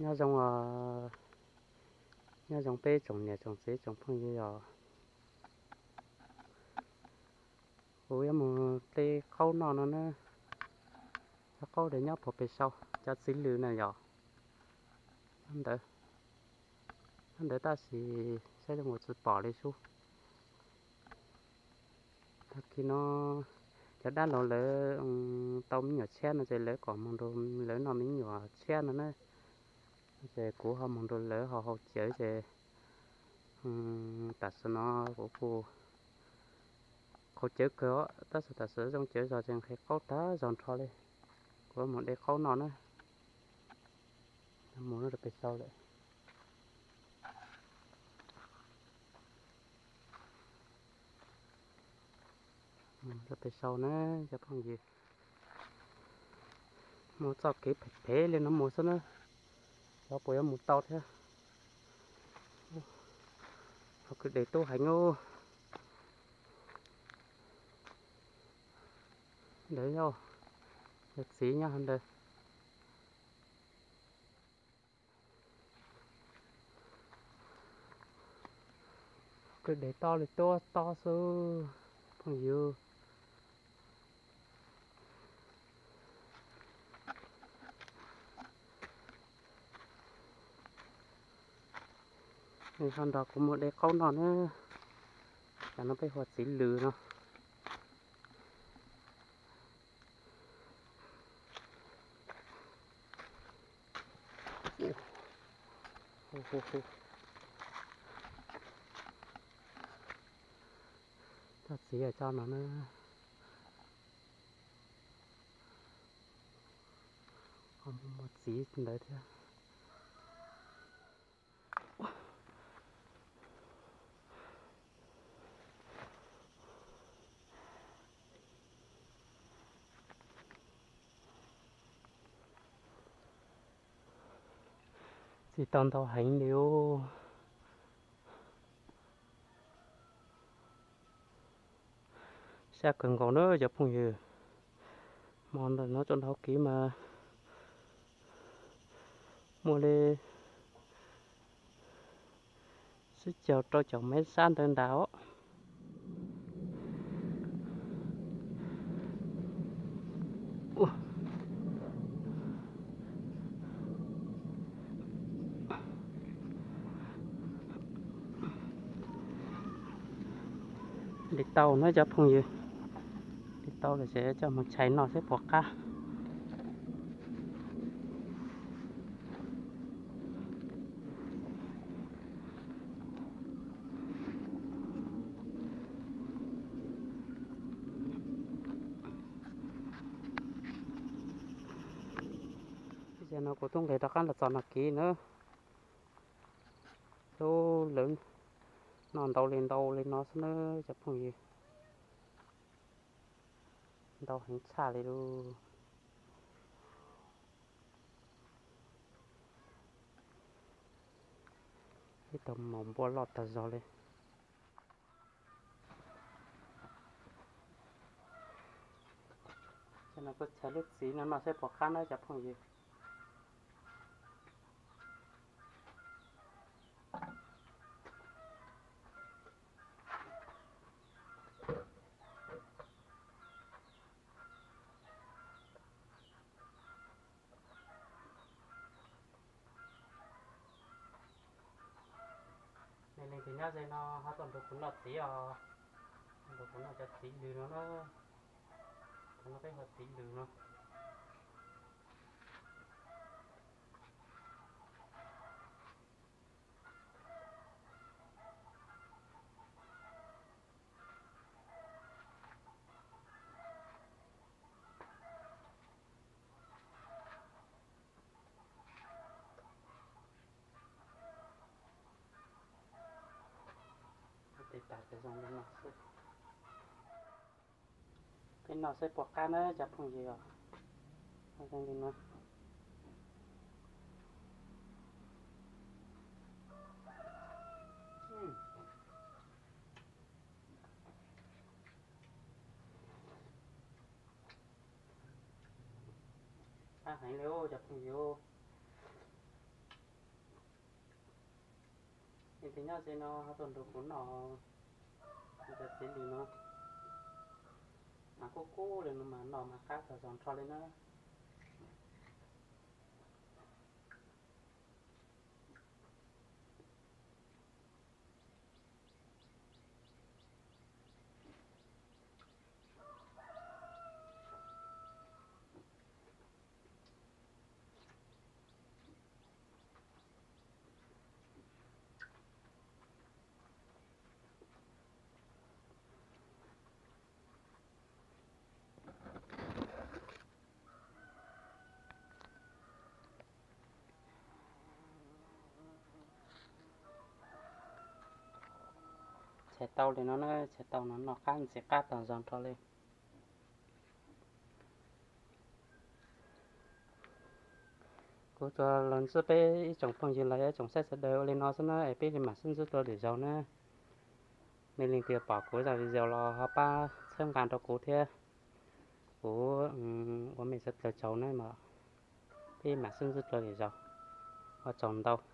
Nyob zoo, nyob zoo peb tsoom niam tsoom txiv tsoom phooj ywg os. Kuv yuav mus de qaub noj no na. Cov qaub ntawd nyob puag pem saud, cov txiv lws na yom. Nyob ntawd, nyob ntawd tab sis saib zoo ua tsis pom li sub. Tag kis no cov dab laug lawv tau me nyuam tshiab no ces lawv kom mus nrog lawv noj me nyuam tshiab no na. Ces kuv ho mus nrog lawv haus haus cawv ces tam sim no kuv kuj haus cawv kawg os, tab sis tam sim zoo cawv zog ces nqhis qaub tag zog nrho li. Kuv mus de qaub noj na. Mus rau pem saud lawm. Mus rau pem saud na cov phooj ywg. Mus txoj kev phem phem li no mus xwb na. Xyov puas yuav mus tau thiab. Hauv kwj deg tub heev ub. Ntawd yog, yog txiv nyob hauv ntawd. Kwj deg toj li tuab tob xwb phooj ywg. Ho nrog kuv mus de qaub noj na. Cov no peb hu ua txiv lws no. Cov txiv cov no na. Ho muaj txiv ntawd thiab. Txiv tau ntau heev li ub. Sab kawg nkaus na cov phooj ywg. Hmo ntawm no tso nrau kev mas muaj li tsib caug rau caum mev sab ntawd ntag os. Ntes tau na cov phooj ywg, ntes tau lawm ces coj mus tshais noj seb puas qab. Tam sim no kuv twb nqis rov qab los txog no kiag na. Lub lawv noj ntau li ntau li no xwb na cov phooj ywg. Ntau heev tshaj li lauj. Ib tug maum npua loj tag zog li. Tam sim no kuv tshais lub txiv no noj seb puas qab na cov phooj ywg. Nej leej twg nyob ze no ho tuaj nrog kuv noj txiv os. Nrog kuv noj cov txiv lws no na. Cov no peb hu ua txiv lws no. Tes tas ces zoo li no xwb. Peb noj seb puas qab na cov phooj ywg os. Zoo li no. Qab heev li cov phooj ywg. Leej twg nyob ze no ho tuaj nrog kuv noj cov txiv lws no, mas kub kub li no mas noj mas qab tag zog nrho li na. Txhais tau li no na, txhais tau no noj qab ntxim qab tag zog nrho li. Kuv tsuas los ntsib peb ib tsoom phooj ywg los yog ib tsoom saib sawv daws ua li no xwb na, es peb li mam sib ntsib dua lwm zaus na. Nej leej twg pom kuv zaj video los ho pab txhawb nqa rau kuv thiab. Kuv ua mej sawv dlawg tsaug na mas, peb mam sib ntsib dua lwm zaus. Ua tsaug ntau.